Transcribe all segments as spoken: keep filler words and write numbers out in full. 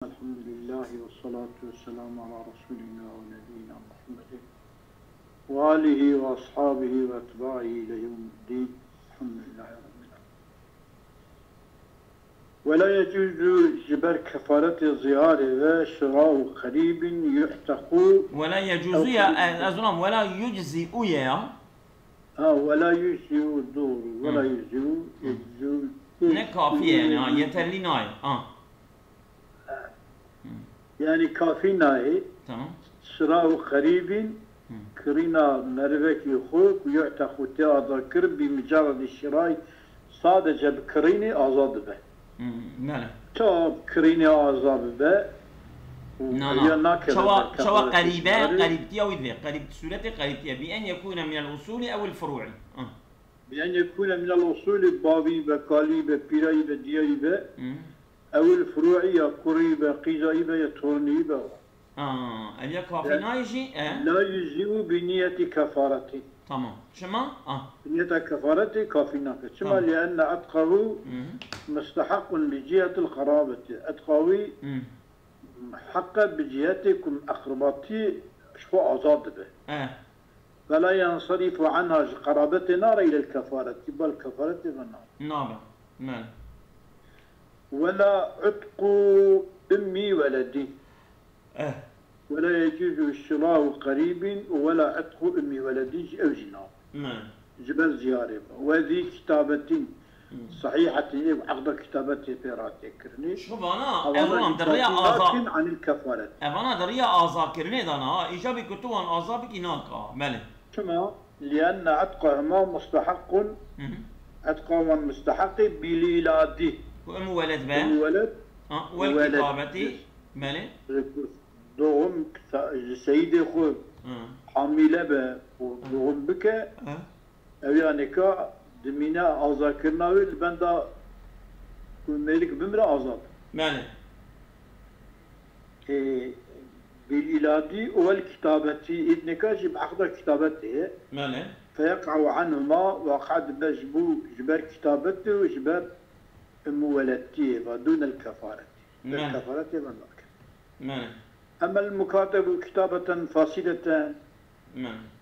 الحمد لله والصلاة والسلام على رسولنا ونبينا محمد وآله وأصحابه وأتباعه إلى يوم الدين. الحمد لله رب العالمين. ولا يجوز، ji ber kefaretê zîharê ve, şirau qerîbin yu'tequ. Wela yecuzu ya, e, ez ulam, wela yuczi'u ye ya. Ha, wela yuczi'u, doğru. Wela yuczi'u, yecuzu. Ne kafiye yani, ha, yeterli nayê. Ha. Yani kafî nayê. Tamam. Şirau qerîbin, kirîna merivekî xwe ku yu'tequ tê azadkirin, bi mucaredî şirayî, sadece bi kirînê azad dibe. Hmm, bele. Çawa kirînê azad bibe? Na, na. Ya nakeve çawa, çawa qerîbe, qerîbtiya wî divê. Qerîb, sûretê qerîbtiye. Bi en yekûne minel usûlî ewil furûî. Ah. Bi en yekûne minel usûlî, bavî be, kalî be, pîrayî be, diyayî be. Hmm. Ewil furûî, ya kurî be, qîzayî be, ya tornî be. Ha, ev ya kafî nayê jî, e? La yuczi'u bi niyeti kefaretî. Tamam. Çima? Ah. Bi niyeta kefaretê kafî nake. Çima? Tamam. Li enne etqahu mustehequn bi cihetil qerabeti. Etqa wî heqe bi cihetê ku eqrebatî ji xwe azad dibe. Eh. Ve la yenserifu anha, ji qerabetê nare, ilel kefaretî, bal kefaretê ve nare. Nabe. Me. Wela utqu ummi weledî. Eh. Wela yecuzu şirau qerîbin û wela utqu ummi weledî jî ew jî nabe. Me. Ji ber ziyarê ve. Ve zî kitabetin sahihatin, ew eqda kitabetê pê re tê kirinê. Ji xwe vana, ez wan di riya aza-, nakin anil kefaret. Evana di riya azakirinê de ne, ha, îcabî ku tu wan aza bikî naka. Belê. Çima? Lienne etqahuma mustehequn, etqa wan musteheqê bil îladî. Ku em weled be. Em weled. Ha, wel kitabetî. Belê. Doğum, ji seyîdê xwe hamîle be û doğum bike, ew ya neka dimîne azakirina wê li benda ku mêrik bimire azad. Belê. Ê, bil îladî û wel kitabetî, îd nika jî bi eqda kitabetê ye. Belê. Feyeq'u anhuma, waqe dibe ji bo, ji ber kitabetê û ji ber ummu weledtiyê ve, dûnel kefaretî. Ber kefaretê ve nake. Emel mukatebu kitabeten fasideten.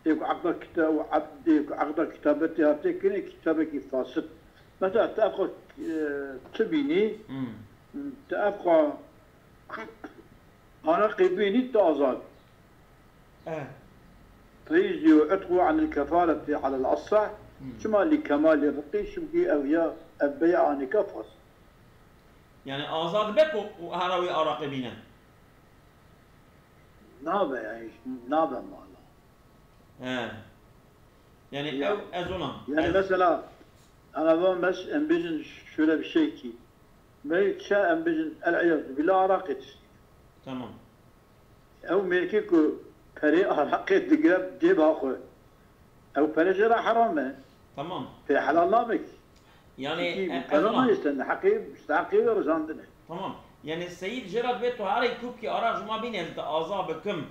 Ê ku eqda kita-, û eb-, ê ku eqda kitabetê hate kirinê, kitabekî fasid. Mesela, tu ev xwe, e, tu bînî, tu ev xwe araqê bînî, tu azad. Eh. Feyeczi'u utquhu anil kefaretî alel asah. Çima? Li kemalî riqî, çimkî ev ya, ev beya anîka fasid. Yani azad be ku hera wî araqê bîne. Nabe yani, nabe mala. He. Yani ew ez ona. Yani mesela, ana ben mes-, em bêjin şöyle bir şey ki, me çe em bêjin el-iyazu billah araqê tiştî. Tamam. Ew mêrkê ku perê araqê digire cêba xwe, ew pere jê re heram e. Tamam. Pê helal nabe kî. Yani, çünkü e, pere nayê, te heqê, ji te heqê wê rijandine. Tamam. Yani seyîd jê re dibê tu herê kûpkî araq ji ma bîne, ez te aza bikim.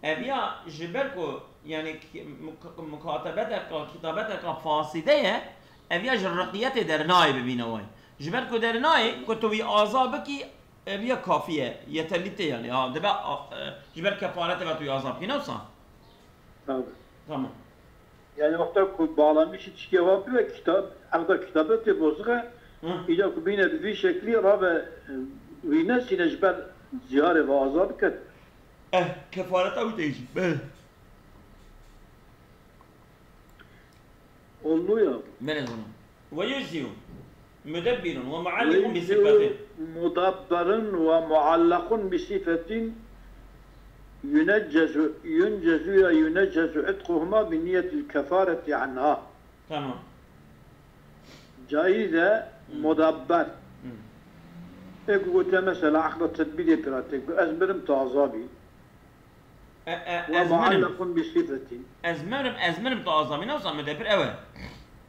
Ev ya ji ber ku, yani, ki-, muk-, mukatebeteka, kitabeteka faside ye, ev ya ji riqiyetê dernayê bibîne way. Ji ber ku dernayê, ku tu wî aza bikî, ev ya kafî ye, yeterlî tê yani. Ha, dibe, a, e, ji ber kefaretê ve tu wî aza bikî, ne wisa? Tabii. Tamam. Yani wexta ku bağlamışî tiştê wa bibe, kitap, eqda kitabetê bozî, îca ku bîne bi vî şeklî rabe, e, wî nesîne ji ber ziyarê ve aza biket. Eh, kefareta wî tê jî. Belê. Oldu ya. Belê zana. Ve yujzi'u mudebbirun ve mualliqun bi sifatin. Mudabberun ve muallakun bi sifatin yuneccezu, yuncezu ya yuneccezu itquhuma bi niyetil kefareti anha. Tamam. Caiz e, mudabber. Ê ku gote mesela eqda tedbîrê pira tê ku ez mirim tu aza bî. E, e, ve ez mirim. Muallakun bi sifatin. Ez mirim, ez mirim tu aza bî. Ne wisa mudebir ew e.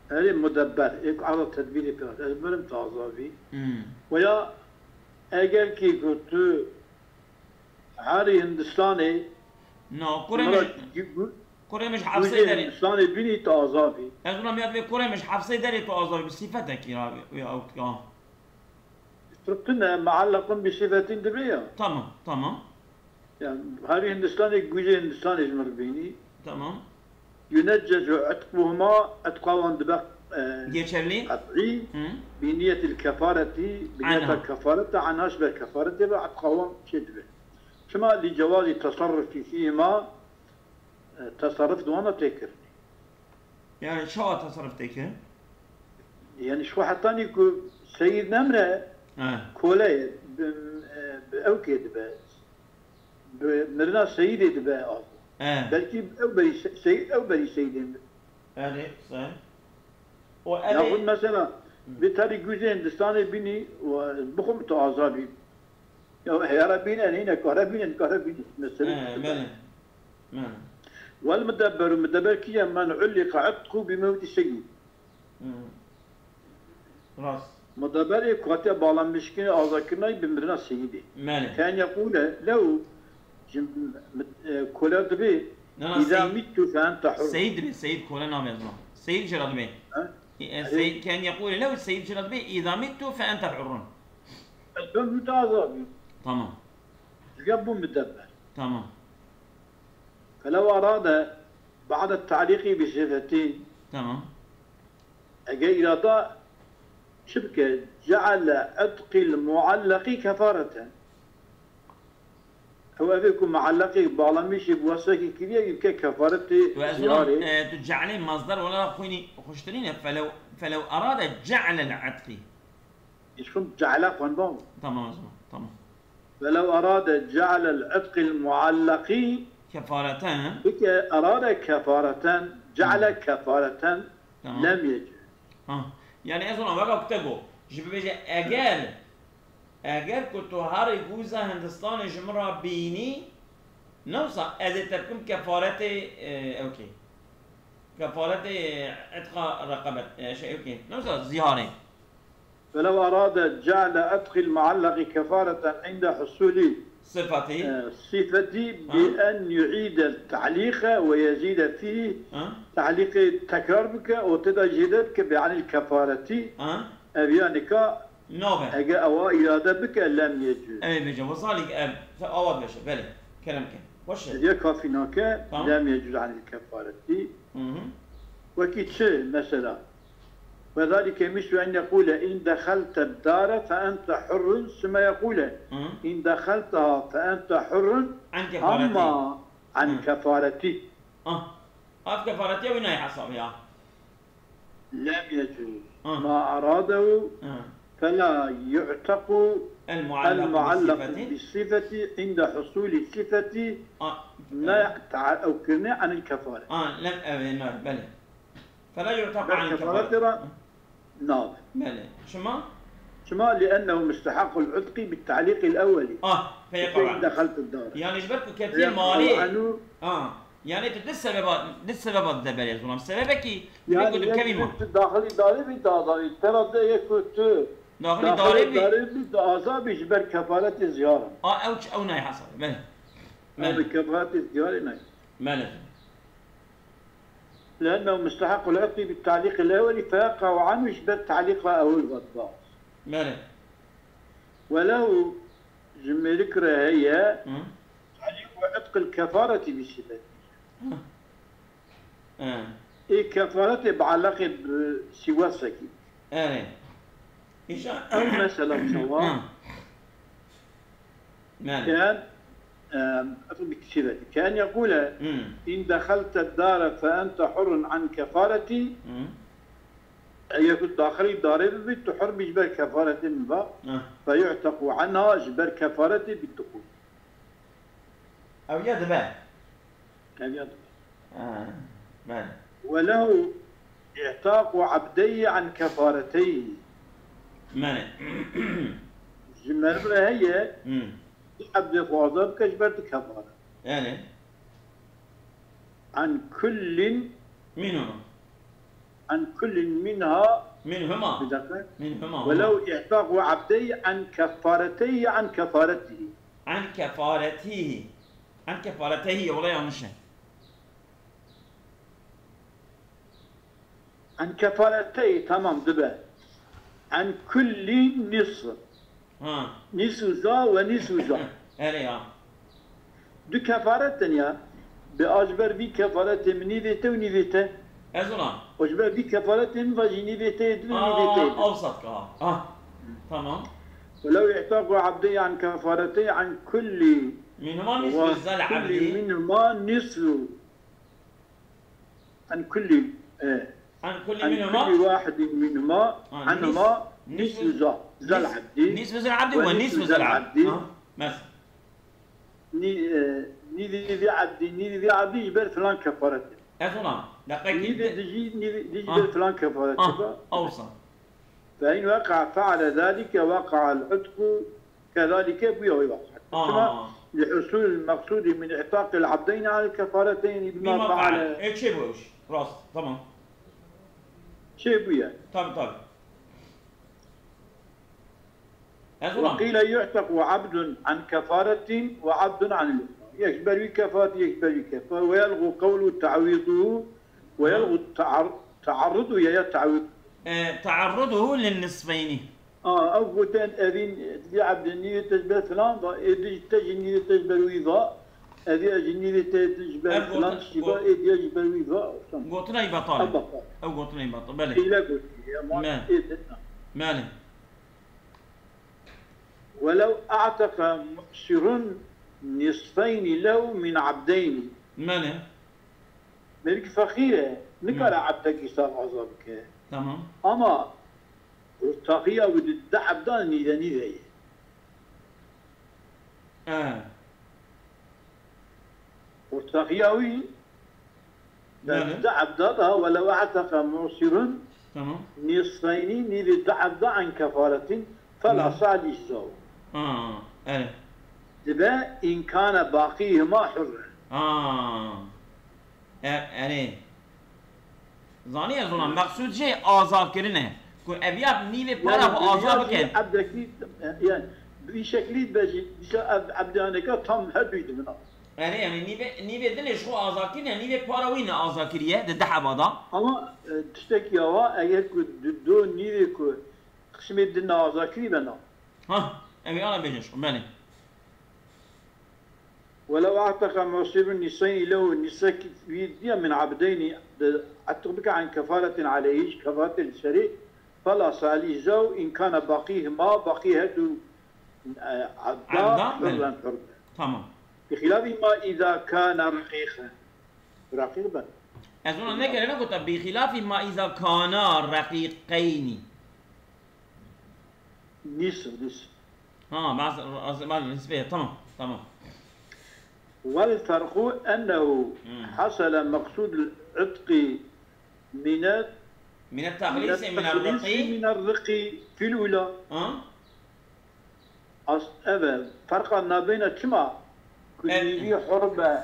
Erê mudebber. Ê ku eqda tedbîrê pira tê. Ez mirim tu aza bî. Veya eger ki ku tu herî Hindistanê. No, kurê min, kurê min ji hefsê derê. Hindistanê bînî tu aza bî. Ez ulam ya divê kurê min ji hefsê derê tu aza bî. Bi sîfetekî ra wê ew dika. Firqine muallaqun bi sifetin dibe ya. Tamam, tamam. Yani her Hindistanê, guzê Hindistanê ji min re bînî. Tamam. Yuneccezu itquhuma, itqa wan dibe, e, geçerli, qet'î, hı, bi niyetil kefareti, bi niyeta kefarete, anha ji ber kefaretê ve itqa wan çê dibe. Çima li cewazî tasarrufi fîhima, e, tasarruf di wana tê kirin. Yani çawa tasarruf tê kirin? Yani şu hetanî ku seyîd nemre, he, kole ye, bi, e, bi ew kê dibe. Bi mirina seyîdê dibe av. He. Belkî ew berî se-, seyîd, ew berî seyîdê mir. Erê, sen. O erê. Yaxud mesela, hı, bi terî guzê Hindistanê bînî, û bixwim tu aza bî. Ya heyara bîne, neyne, kare bîne, kare bîne. Mesele he, belê. Belê. Wel mudebberu, mudebber kî ye? Men ullika itqu bi mewtî seyyid. Hmm. Rast. Mudebberê ku hatiye bağlanmışkirin, azakirina bi mirina seyîdê. Belê. Ken yekûle lew, ji, e, kole dibê, na, na, îza seyîd, mittu fe ente hur. Seyîd dibê, seyîd kole nabe zan. Seyîd jira dibê. Ha? E, e, seyîd, ken yekûle lew, seyîd jira dibê, îza mittu fe ente hurrun. Ez ben müte azabî. Tamam. Diga bû mudebber. Tamam. Felew arade ba'de ta'lîqî bi sifetî. Tamam. Eger îrada çi bike? Ceale itqîl muallaqî kefareten. Ew evê ku muallaqê bağlamışê bi wesfekî kiriye, bike kefaretê. Tu ez ziharê. E, tu cealê masdar wala xwînî xuştirîne, felew, felew arade cealel itqî. Îşkum ceale xwendan. Tamam o zaman, tamam. Felew arade cealel itqîl muallaqî. Kefareten. Bike arade kefareten, ceale kefareten, tamam, lem yecûz. Ha. Yani ez ona weka ku te got. Ji bibêje eger, eger ku tu herî guza Hindistanê ji min re bînî, ne wisa ez ê te bikim kefaretê, e, ew kê. Kefaretê itqa reqebet, e, şey, ew kê. Ne wisa ziharê. Felew arade ceale itqîl muallaqî kefareten inde husûlî, sifatî, e, sifetî, ha, bi en yu'îde ta'lîqe ve yezîde fîhî, ha, ta'lîqê tekrar bike û tê de zêde bike bi anîl kefaretî, ha, ev ya nika, nabe, eger ewa îrade bike lem yecûz. Ew ê bêje, wezalîk ev, te awa dibeşe, belê, kerem ke. Xweş e. Ev ya kafî nake, tamam, lem yecûz anîl kefaretî. Hı hı. Wekî çi mesela? وذلك مثل أن يقول إن دخلت الدار فأنت حر، ثم يقول إن دخلتها فأنت حر، أما عن كفارتي. Ah. Ev kefaretiya wî nayê hesabê ya. لم يجوز. Ah. ما أراده، ah, فلا يعتق المعلق، المعلق بالصفة، بالصفة عند حصول الصفة. Ah. Ne ta-, ew kirine anil kefare. Ah, lem, ev ê, ne, belê. فلا يعتق عن الكفارة. Kefaretê re nabe. Belê. Çima? Çima? لأنه مستحق العتق بالتعليق الأولي. Ah, فيقع عنه. دخلت الدار. Yani ji ber ku ketiye malê. فيقع عنه. Ah. Yani tu di sebeba, di sebeba dide berê, zulam. Sebebekî, yani, ku tu kevî ma. Tu daxilî darê bî, da, da, tera de yek ku tu daxilî darê bî. Darê bî, da aza bî ji ber kefaretê ziyaran. Ah, ew ç-, ew nayê hesabê. Belê. Ew bi kefaretê ziyaran nayê. Belê. لأنه مستحق العتق بالتعليق الأول فيقع عنه، ji ber ta'lîqa ewil ve dibas. Belê. ولو ji mêrik re heye, hı, تعليق عتق الكفارة بصفته. Hı. Hı. Ê kefaretê bi eleqê bi sîwesfekî. Erê. Îşa- Ew mesela çawa? Hı. Yani. كأن، آم، أطلب كثيرة. كأن يقول: Hmm. إن دخلت الدار فأنت حر عن كفارتي. Hmm. Eger tu daxilî darê bibî, tu hur bî ji ber kefaretê min ve. Ah. فيعتق عنها، ji ber kefaretê بالدخول. Ew ya dibe. Ev ya dibe. Ha, belê. وله اعتاق عبديه عن كفارتيه. Belê. Ji meriv re heye, hmm, du ebdê xwe azad bike ji ber du kefaret. Belê. عن كل. Minhuma. عن كل منها. Minhuma. Bir dakika. Minhuma. ولو اعتاق عبديه عن كفارتيه عن كفارته. An kefaretihi. An kefaretehi, wele yanlış e. An kefaretehi, tamam, dibe. An kulli nisf. Ha. Nîsû za we nîsû za. Erê ya. Du kefaret tenya. Bi a ji ber vî kefaretê min nîvê te û nîvê te. Ez ona. O ji ber vî kefaretê min va jî nîvê te yê din û nîvê te yê din. Awsat ka. Ah. Tamam. Welew i'taqu abdê an kefaretê an kulli Minhuma nisfu zel kulli abdi. Minhuma nisfu an kulli e, An kulli an minhuma. Kulli wahidin minhuma Ha, anhuma nis- nisfu za. Zel abdi. Nisfu zel abdi ve nisfu zel abdi. Ha, mes. Nî- e, Nîvê vî abdî, nîvê vî abdî ji ber filan kefaret e. Ez ona. Deqekî. Nîvê dijî, nîvê dijî Ah. ber filan kefaret e. Awsa. Fe in weqa feale zalike weqa el utku kezalike bûye wê weqa. Ah. Çima? Li husul el meqsudi min i'taq el abdeyni al kefareteyni bima Bima feale. feale. E çê bu iş. Rast. Tamam. Çê bûye. Tabi tabi. Ez ona. Ve qîle yu'tequ abdun an kefaretin ve abdun an. Yek ji ber wî kefaret, yek ji ber wî kefaret. Ve yelgu qewlu ta'widuhu ve yelgu ta'ar- ta'arrudu ya ya ta'wid. E, ta'arruduhu lin nisfeyni. A, ew gotin evîn vî abdin nîvê te ji ber filan va, ê dij te jî nîvê te ji ber wî va, evî jî nîvê te ji ber Ev filan gotin- tiştî va, got- ê diye ji ber wî va. Tamam. Gotina î betal. Ev betal. Ev gotina î betal. Belê. Qîle gotiye, ma Me. ê din. Belê. Welew a'teqe mu'sirun nisfeyni lehu min abdeyni. Belê. Mêrik feqîr e, nikare ebdekî sax azad bike. Tamam. Ama ortaxiya wî di di ebdan nîve nîve ye. E. Ortaxiya wî Belê. di ebda da welew a'teqe mu'sirun Tamam. nisfeyni nîvê di ebda an kefaretin fela Hı. salih zaw. Ha. Evet. Dibe inkane baqî hima hurre. Ha. E, erê. Zanî ez ona, meqsûd jê azadkirin e. Ku ev ya nîvê para xwe azad bikin. Ebdekî, yani, bi şeklî be jî, dîsa ev, ebdiyaneka tam her duy dibin. Erê, yani nîvê, nîvê dinê ji xwe azad kirine, nîvê para wî ne azad kiriye, di deheba da. Ama, e, tiştekî awa, eger ku du, du nîvê ku qismê din ne azad kirî be na. Ha, ev ana bêjin ji xwe, belê. Welew a'teqa mu'sirun niseyni lehu nisek wî diye min abdeyni, de etiq bike an kefaretin aleyhi, ji kefaretê li serê, fela salih zaw, inkana baqî hima, baqî her du, e, abda, Abda, belê. Hurren hurre. Tamam. Bi xilafî ma îza kana reqîqen. Reqîq ben. Ez ona negerine gota, bi xilafî ma îza kana reqîqeyni. Nisf, nisf. Ha, bas, az, bas, nisbe, tamam, tamam. Wal ferqu ennehu Hmm. hasala meqsud al-itqi mine Mine tahlisi, mine riqi. Mine riqi fil ula. Ha? As, eve, ferqa nabeyna çima? Ku Evet. Nîvî hur be,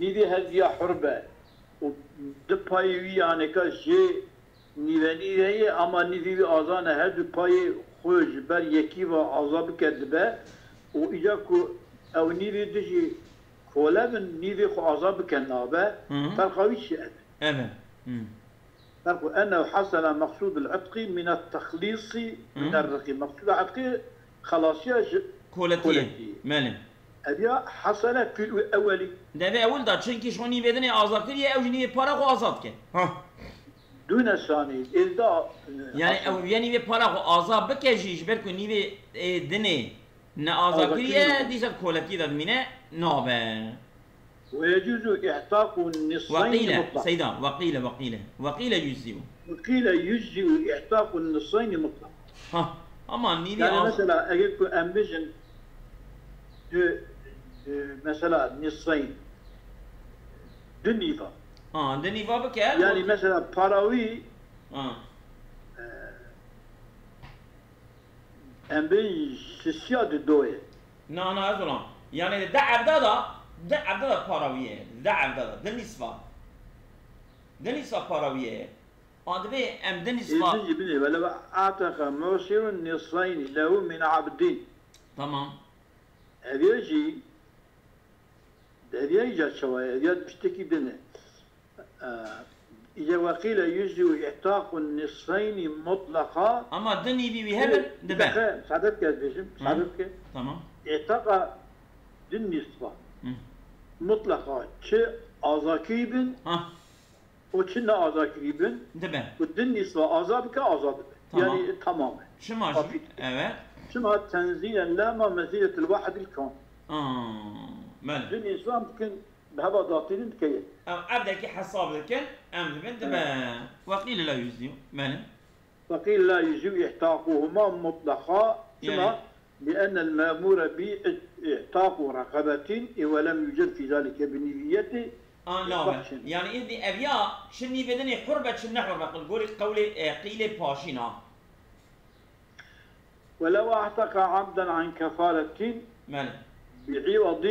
nîvî hevdiya hur be. Û di payê wî yaneka jê nîvenî heye, ama nîvî wî azan e, her du payê xwe ji ber yekî ve aza bike dibe. Û îca ku ew nîvî dijî kole bin, nîvî xwe aza bike nabe. Hı hı. Ferqa wî çi ev e? Evet. Hı. Ferqu ennehu hasala meqsudul itqi mine tahlisi Hı. mine riqi. Meqsuda itqi xelasiya ji Koletiye. Koletiye. Belê. Ev ya hasala fil eweli. Devê ewil da, çinkî ji xwe nîvê dinê aza kiriye, ew jî nîvê para xwe azad ke. Ha. Dune sani, êzda. Yani ew ya nîvê para xwe aza bike jî, ji ber ku nîvê, e, dinê ne aza Aza kiriye, kiriye. Dîsa koletiye de dimîne, nabe. Ve yecuzu i'taqu nisfayni Weqîle, mutlaq. Seyda, weqîle, weqîle. Weqîle yüzziu. Ve qîle yüzziu i'taqu nisfayni mutlaq. Ha, ama nîvî Yani az- mesela eger ku em bijin du, e, mesela nisfayn, du nîva. Ha, du nîva bike. Yani mesela para wî, Ha. e, em bijin sisiya di doyê. Na, na, ez olam. Yani di evda da, di evda da para wî ye. Di evda da, di nîsfa. Di nîsfa para wî ye. A divê em di nîsfa. Êzî jî binê, welev a'teqa mu'sirun nisfayni lehu min abdin. Tamam. Eviye jî, eviye jî çawa ye, eviye tiştekî din e. E, Îca weqîle yüzü ihtaqun nisfeyni mutlaqa. Ama du nîvî wî hebin, dibe. Deqe, müsaade bike ez bêjim, müsaade bike. Tamam. İhtaqa du nisfa. Hı. Mutlaqa çi azakî bin, Ha. O çi ne azakirî bin, Dibe. Û du nisfa aza bike, aza dibe. Tamam. Yani tamam e. Çima jî? Afît. Evet. Çima tenzîlen lama meziletil wahidil kam. Aa, belê. Du nisfa bikin, bi heva datînin dike yek. Ev, evdekî hesab dikin, em dibin dibe. Evet. Weqîl la yüzü. Belê. Weqîl la yüzü ihtaquhuma mutlaqa. Çima? Yani. لأن المأمور به اعتاق رقبة ولم يجر في ذلك بنيته. An nabe. Yani êdî ev ya çi nîvê dinê hur be, çi ne hur be, qil gorî qewlê, e, qîlê paşîna. ولو أعتق عبدا عن كفارة Belê. بعوض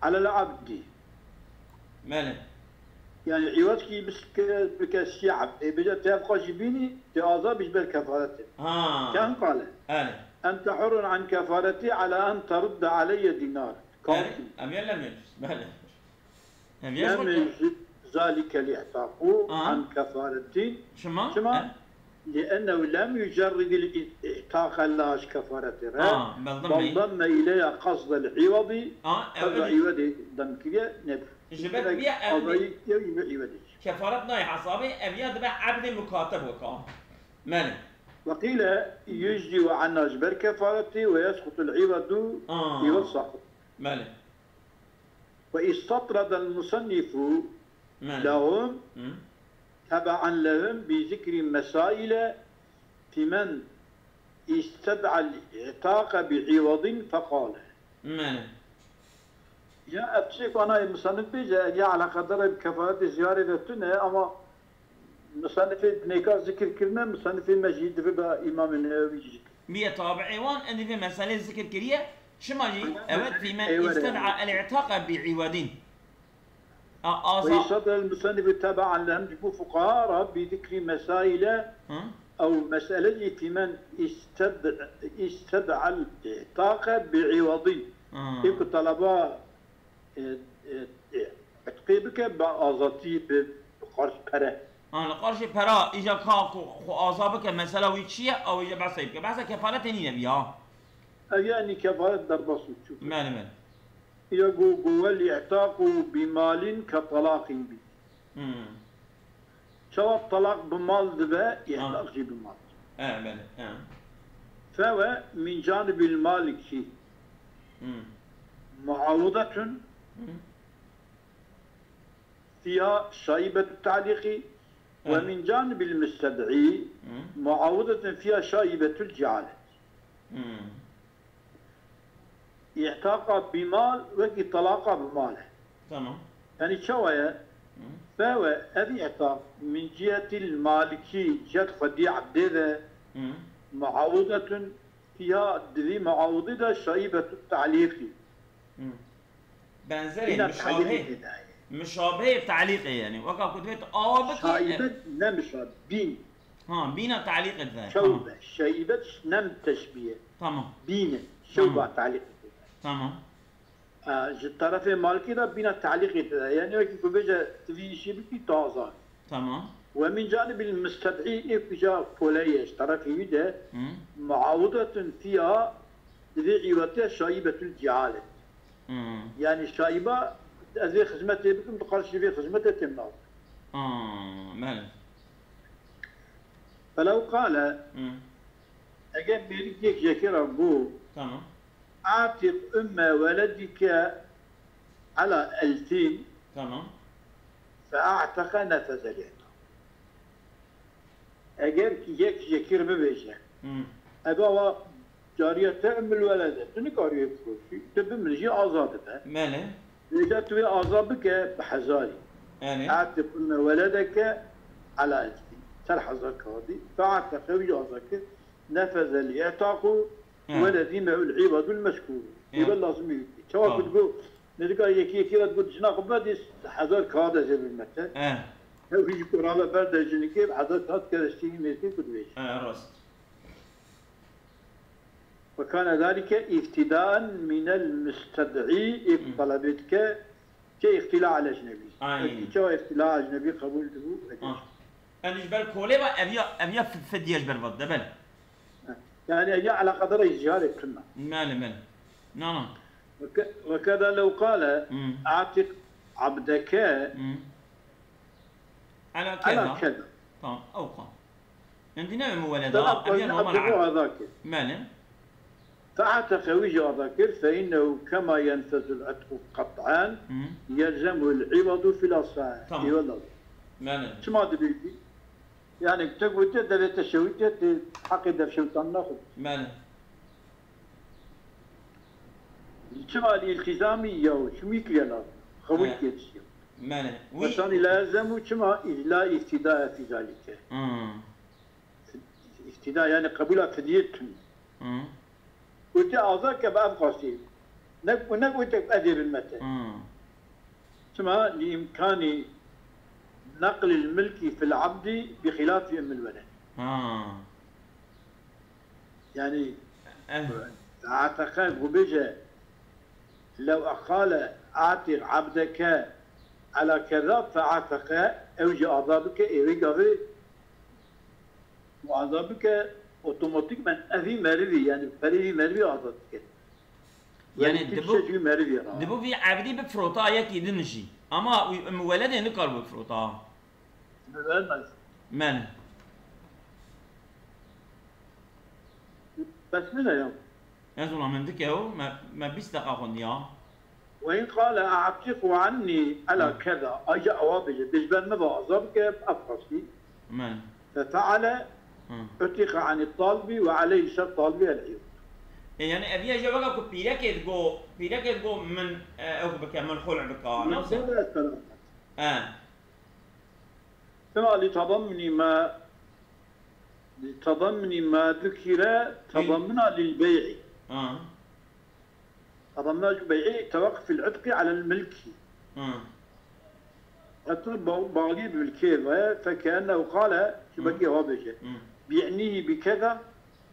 على العبد. Belê. Yani îwad kî bike, bike sî ebd. Ê bêje te ev xwe jî bînî, te aza bî ji ber kefaretê. Ha. Ken qale. Belê. Ente hurrun an kefareti ala en terudde aleyye dinar. Belê. Em ya lem yecuz. Belê. Em ya Lem jî yecuz zalike li'taku Aha. an kefareti. Çima? Çima? He? لأنه لم يجرد الإعتاق لها ji kefaretê re. Ha, bel demme. Bel demme ileyha qasdel iwadi. Ha, Qasda evet. iwadi dem kiriye, ne? Ji ber Direkt bîye ev azayî kiriye, îwadi. Kefaret nayê hesabê, ev ya dibe ebdê mukateb weka. Belê. Weqîle yüzdi ve anna ji ber kefaretê ve yesqutul iwadu Aa. iwad saqit. Belê. وإذ استطرد المصنف Belê. لهم Hı. تبعا لهم بذكر مسائل في من استدعى الإعتاق بعوض فقال. Belê. Ya ev tiştek anayê musannif bêje, ev ya eleqedar bi kefaretê ziyarê de tune, ama musannifê dinêka zikir kirine, musannifê me jî divê be Îmamê Newewî jî. Bîye tabi'ê wan, em divê meselê zikir kiriye, çima jî, evet, fîme Eywe re. isted'a el-i'taqa bi iwadin. A, aza- ويصدر المصنف تبعا لهم, ji bo fuqaha re bi zikri mesaile Hı? ew mesele jî fîmen isted-, isted'al i'taqe bi iwadin. Hı. Ê ku talaba, e, e, e, itqê bike bi azatî, bi, bi qarş pere. Ha, li qarşê pera, îca ka ku xwe aza bike, mesela wî çi ye, ew îca behsa wî bike. Behsa kefaretê nîne bî, ha? Ev yani kefaret derbas û çû. Belê, belê. Ya go, go wel ihtaqu bi malin ke talaqin bi. Hmm. Çawa talaq bi mal dibe, ihtaq Ha. jî bi mal. He, belê, he. Fewe min canibil maliki Hmm. muawudatun Hmm. fiha şaibetu ta'liqi ve He. min canibil musted'i Hmm. muawudatun fiha şaibetul cehalet. Hmm. İhtaqa bi mal wekî talaqa bi mal e. Tamam. Yani çawa ye? Hı. Fewe ev ihtaq min cihetil maliki, cihet xwedî ebdê ve Hı. muawudetun fiha, di vî muawudî de şaibetu ta'lîqî. Hı. Benzerê, Bîna muşabehê, ta'lîqê tê de ye. muşabehê ta'lîqê yani. Weka ku divêt awa bikî, Şaibet ne mişa, bîn. Ha, bîna ta'lîqê de. Tamam. Şewbe, şeybet nem teşbîye. Tamam. Bîne, Tamam. şewba ta'lîqê de. Tamam. E, ji terefê malikî de bîna ta'lîqê de. Yani wekî ku bêje tu vî îşî bikî taza. Tamam. Ve min canibil musted'î, ê ku ja koleye ji terefê wî de Hı. muawidetun fiha, divê îwetiye şaibetul cehalet. Hı. Yani şaiba ez vê xizmetê bikim, tu qarşî vê xizmetê têm navê. Ha, belê. Felew qale, Hı. eger mêrik yek jekê re got, Tamam. "Atiq umme weledike ala elfîn", Tamam. "fe a'teke nefezel ihtaq." Eger ki yek jekê re bibêje, Hı. "Eba wa cariye te ummul welede, tu nikarî wê bifiroşî, tu bimir jî azad dibe." Belê. Vêca tu wê azad bike bi hezarî. Belê. "Atiq umme weledeke ala elfîn." Ser hezar kağıdî. Fe a'teke, wî azad kir. Nefezel ihtaqu He. weledî mehul îbadul mezkûr. Ya. Îbad lazimî wî. Çawa Tamam. ku digot, nêzîka yekî yekî re digot, "Jina xwe bidî, hezar kağıd ez ê bime te." He. Ew hî ji ku rabe berde jinikê, hezar kağıd kere ştî mêrkê ku dibêje. He, rast. Ve kane zalike îftidaan minel musted'î, ê ku Hı. talebê dike, Kê îxtîla el ecnebî. Aynen. Kî çawa îxtîla ecnebî qebûl dibû, ecnebî. Ah. Em ji ber kolê ve ev ya, ev ya fi-, fidye ji ber ve de, belê. Yani ev ya eleqedara îzhîarê tune. Belê, belê. Na, na. Weke-, wekeda lew qale Hmm. a'tiq abdeke Hmm. Ala ala keda. keda. Tamam, ew qal. Em dî newê muweleda, Sen ev ya abdeke normal abdeke a. azakir. Belê. Fe'ateke wî jî azakir, fe innehu kema yenfezul itqu qet'an, Hmm. yelzemuhul iwadu fil asah. Tamam. Eyvallah. Belê. Çima dibî? Yani te gotiye devê te şewitiye, te heqê devşewitan naxwe. Belê. Çima li îltîzamî ya û çimî kiriye lazim. Qebûl Evet. kiriye dişiye. Belê. Wî Mesela la yelzemu çima la îftîdaya fî zalike. Hmm. Îftîda yani qebûla fidiyê tune. Hmm. Gotiye azad ke bi ev qasî. Ne, ne gotiye ez ê bilmete. Hmm. Çima li îmkanî neqlil milkî fil abdî bi xilafî ummil weled. Ha. Yani Eh. fe'ateke ku bêje lew eqale a'tiq abdeke ala keda fe'ateke ew jî azad bike ê wê gavê û azad bike otomatîkmen evî merivî yani perê vî merivî azad dike. Yani Yani dibu, tiştek wî merivî ra. dibu vî evdî bi frota yekî din jî. Ama wî, em weledê nikar bi frota. Vermez. Men. Bes ne ya? Ez ola min dike o, me, me bîst deqa xwendiya. Ve in qale a'tiqu anni ala Hı. keza. Ayrıca ewa bêje. Bêj ber me ve azad bike, ev qasî. Men. Fefeale Hı. utiqa anî talibi ve aleyhi şer talibi el iwad. E, yani ev ya je weka ku pîrekê digo, pîrekê digo min, e, ew bike, min xul'u bika. Nasıl? Nasıl? E. Sema li tadamni ma, li tadamni ma dukire tadamna lil bey'i. Ha. Tadamna lil bey'i tewaqquf al utqi ala al milki. Ha. Hatta ba-, bağlı milkê ve fekeennehu qale, Hı. şibekî ewa bêje. Hı. Bi'nihi bi keza,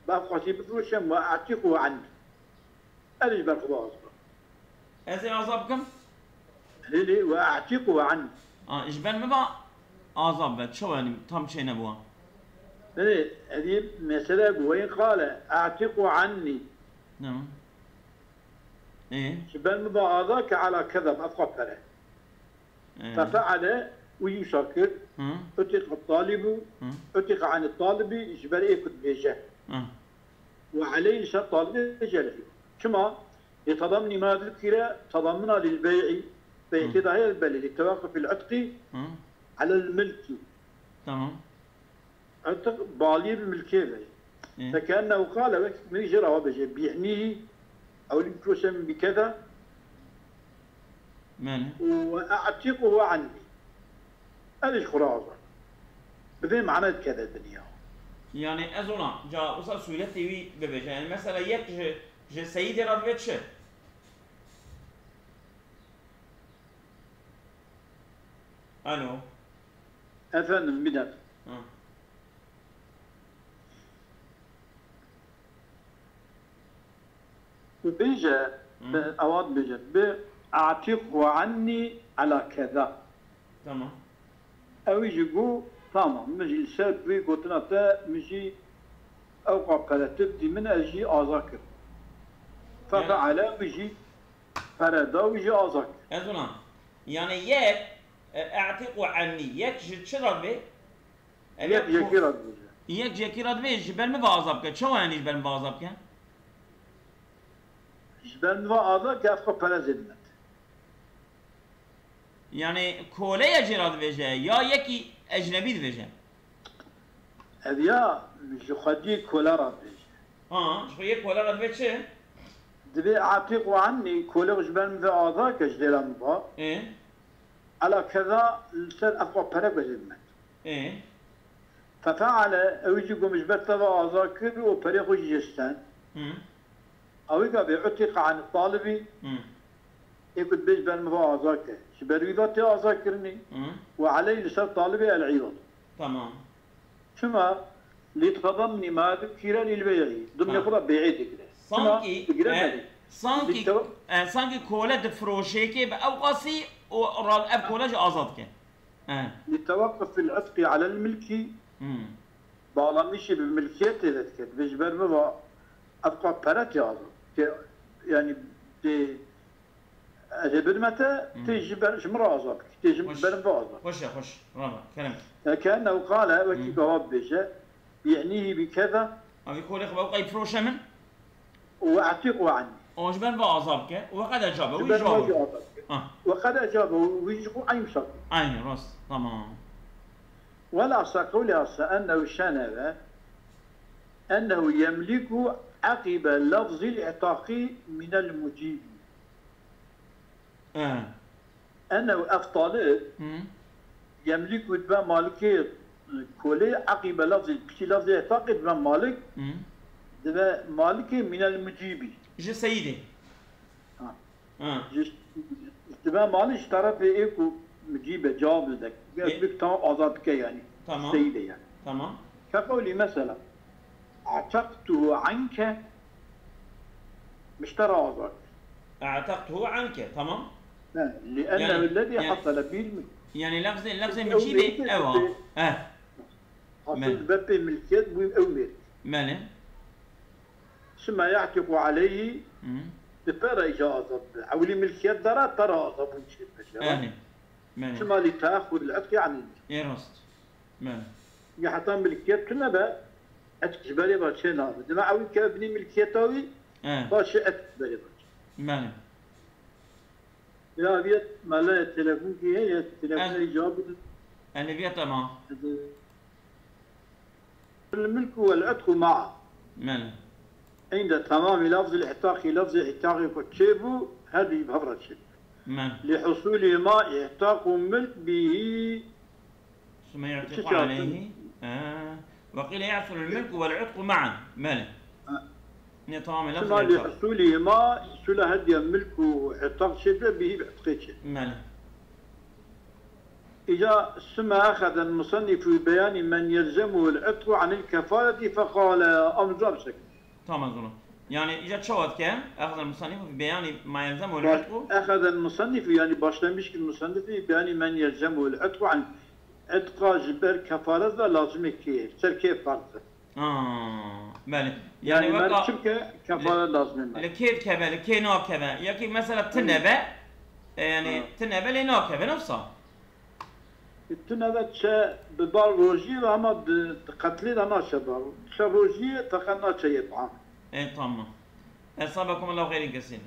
ba xwesî bifroşem ve a'tiqu anni. Ez ji ber xwe azad bim. Ez ê azad bikim? Lê lê ve a'tiqu anni. A, ji ber min ve azad be. Çawa yani tam çê nebûwa? Lê, evî mesele bû. Ve in qale a'tiqu anni. Tamam. Ê? Ji ber min ve azad ke ala keza, ev xwe pere. Ee. Fefeale, û yî wisa kir, Hı. utiqa talibu, Hı. utiqa anî talibi, ji ber ê ku dibêje. Hı. Ve aleyhi şer talibi jel. Çima? Li tadamni ma dukire, tadamna lil bey'i, bey'tê Hı. de heye belê, li tewaqquf al utqi Hı. alel milki. Tamam. Artık bağlî bi milkê ve. Hı. Fekeennehu qale, wek min jê re bêje, bi'nihi, ew li proşe min bi keza, Mene. Ve a'tiquhu anni. Ez ji xwe re azad. Bi vê mane dikeve dinya. Yani ez ona, ca wisa sûretê wî bibêje. Yani mesela yek ji, ji seyîdê re dibe çi? Alo. Efendim, bir dakika. Ha. Bêje, Hı. bi, ewa dibêje, bi a'tiqhu anni ala keza. Tamam. Ew jî got, tamam, min jî li ser vê gotina te, min jî ew qapere tib dî min, ez jî aza kir. Yani Fefeale, min jî pere da, wî jî aza kir. Ez ona, yani yek, e, a'tiqhu anni, yek ji çi re dibê? Ev Yek yek jekî re dibêje. Yek jekî re dibê, ji ber min ve aza bike. Çawa yani ji ber min ve aza bike? Ji ber min ve aza ke ez xwe pere zêde me. Yani kole ye jê re dibêje, ya yekî ecnebî dibêje? Ev ya ji xwedî kole re dibêje. Ha, ji xwe yê kole re dibê çi? Dibê atiq û ennî, kole ji ber min ve aza ke ji dêla min ve. Ê? Ela keza li ser ev xwe pere guhê min. Ê? Fefeale, ew jî got min ji ber te ve aza kir û perê xwe jî jê stend. Hı. Ew ê gavê utiqa an talibî, Hı. ê ku dibê ji ber min ve aza ke. Ji ber wî ve tê aza kirinî. Hı. Û eleyh li ser talibê el-îwad. Tamam. Çima? Lî tadamnî ma dikîre lîl bey'î. Dimnê Ha. xwe de bey'ê digire. Çima? Sankî, Digire e, belê. Sankî, Li tew- e, sankî kole difiroşê kê bi ew qasî û ra-, ev kole jî azad ke. E. لتوقف العتق على الملك. Hmm. Bağlanmışı bi milkiyetê de diket. Ve ji ber min va ev qas pere tê azad. Tê, yani tê, ez ê bidime te, Hmm. tê ji ber, ji min re azad bikî. Tê ji Xweş. ber min ve azad. Xweş e, xweş. Bravo. Kerem. فكأنه قال, wekî Hmm. gava bêje, يعنيه بكذا. Avî kolê xwe ew qey firoşe min. وأعتقه عني. O ji ber ve azad bike. Ve qed ecabe. Ji Wî ber jawab. Ve azad bike. Ah. Ve qed ecabe. Wî ji xwe eyn şart. Aynı, rast. Tamam. ولا سقول أنه شنو أنه يملك عقب لفظ العتاق من المجيب. Eh. Ennehu ev talib Hı. yemlîku dibe malikê kolê, eqîbe lafzê, piştî lafzê etaqê dibe malik, Hı. dibe malikê minel mucîbî. Ji seyîdê. Ha. Ha. Ji, dibe malik ji terefê ê ku mucîbe cevab dide. E- Bik tam azad bike yani. Tamam. Seyîdê yani. Tamam. Kefewlî mesela. Etektuhu anke. Miştera azad. Etektuhu anke. Tamam. He, لأنه Yani, الذي yani, حصل به الملك. Yani lafzê, lafzê Ew mucîbê mülkê ew a. He. Hasil Belê. Bepê milkiyet bu ew mêr. Belê. Sima ya'tiqu aleyhi Hı. Di pera îca azad bi. Ewlî milkiyet dara pera azad bûn çê peşe. Belê. Belê. Sima li teaxud el etqi anil. Ê rast. Belê. Ya heta milkiyet tune be, etk ji berê ve çê nabe. Dima ew ke binî milkiyeta wî, Eh. Baş etk ji berê ve çê. Belê. Ya viyet mele telefon ki ye, ya telefon Ez- ya cevap. Eleviyet ama. الملك والعتق معا. Belê. عند تمام لفظ العتاق لفظ العتاق كتشيبو هذه بهفرة شيء. Belê. لحصولهما اعتاق ملك به ثم يعتق عليه. آه. وقيل يحصل الملك والعتق معا. Belê. Ha. Ne tamam لفظ العتاق. لحصولهما حصول هدي ملك وعتاق شيء به بعتق شيء. Belê. إذا ثم أخذ المصنف ببيان من يلزمه العتق عن الكفالة فقال أمزا بشكل. Tamam, zor. Yani, îca çawa dike? أخذ المصنف ببيان ما يلزمه العتق. أخذ المصنف, yani başlamış ki musannifî, ببيان من يلزمه العتق عن, etqa ji ber kefaret ve lazimê kê, ser kê farz e. Ha, belê. Yani, Yani, mer weka çimke kefaret lazim e. Li kê dikeve, li kê nakeve. Ya ki mesela tine be, e, yani, Ha. Tine be lê nakeve, ne wisa? Tune ve çe bi bar rojiyê ve hema di, di qetlê de naçe bar. Çe rojiyê teqe naçe yê bian. E, tamam. Esabekum Allahu xeyrin kesîr.